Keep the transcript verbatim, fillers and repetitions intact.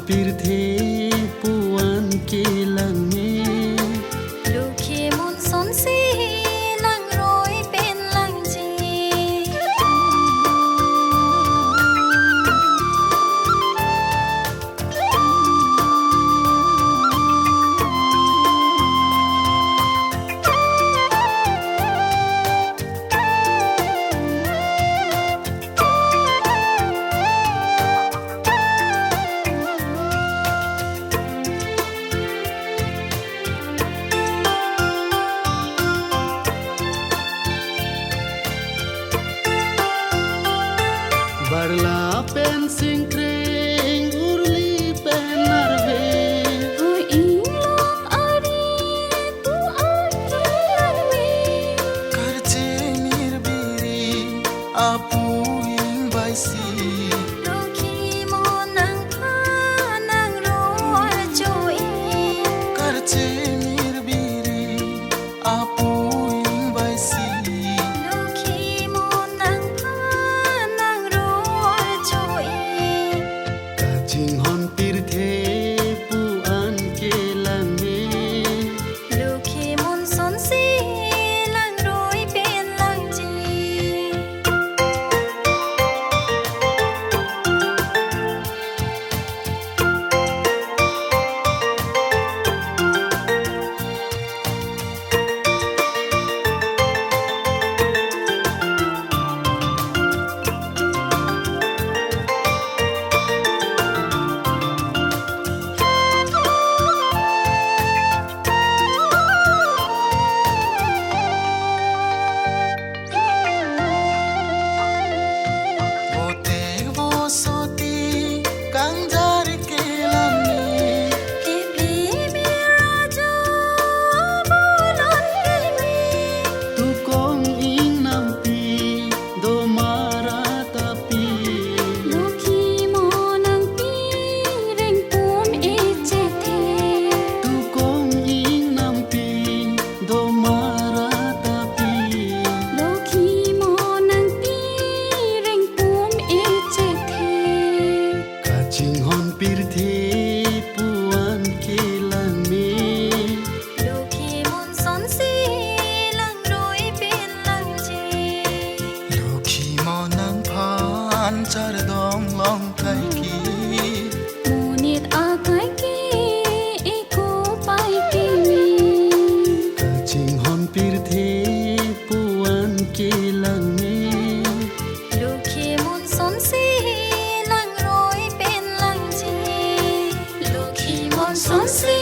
Pirthe puan kelang me. Lokhi monson si langroi pen langji. Barla pen singkreng, urli pen arve. Pu inglong ari pu arve arve. Karche mirbiri apu ingvaisi. Lokhi mo nangphan nangro archo-i. Karche mirbiri apu ingvaisi. Lokhi mo nangphan nangro archo-i. Kachinghon pirthe puan kelang me. Lokhi monson si langroi pen langji. Botek bosoti kangjar kelang me. Kepli merajo bolon kelme. Tukong ingnampi do mara tapi. Lokhi mo nangpi rengpum echethe. Tukong ingnampi do mara tapi. Lokhi mo nangpi rengpum echethe. Kachinghon pirthe puan kelang me. Lokhi monson si langroi pen langji. Lokhi mo nangphan chardom long kaike. Monit akaike eko pai keme. Kachinghon pirthe puan kelang me. Lokhi monson si langroi pen langji. Lokhi monson si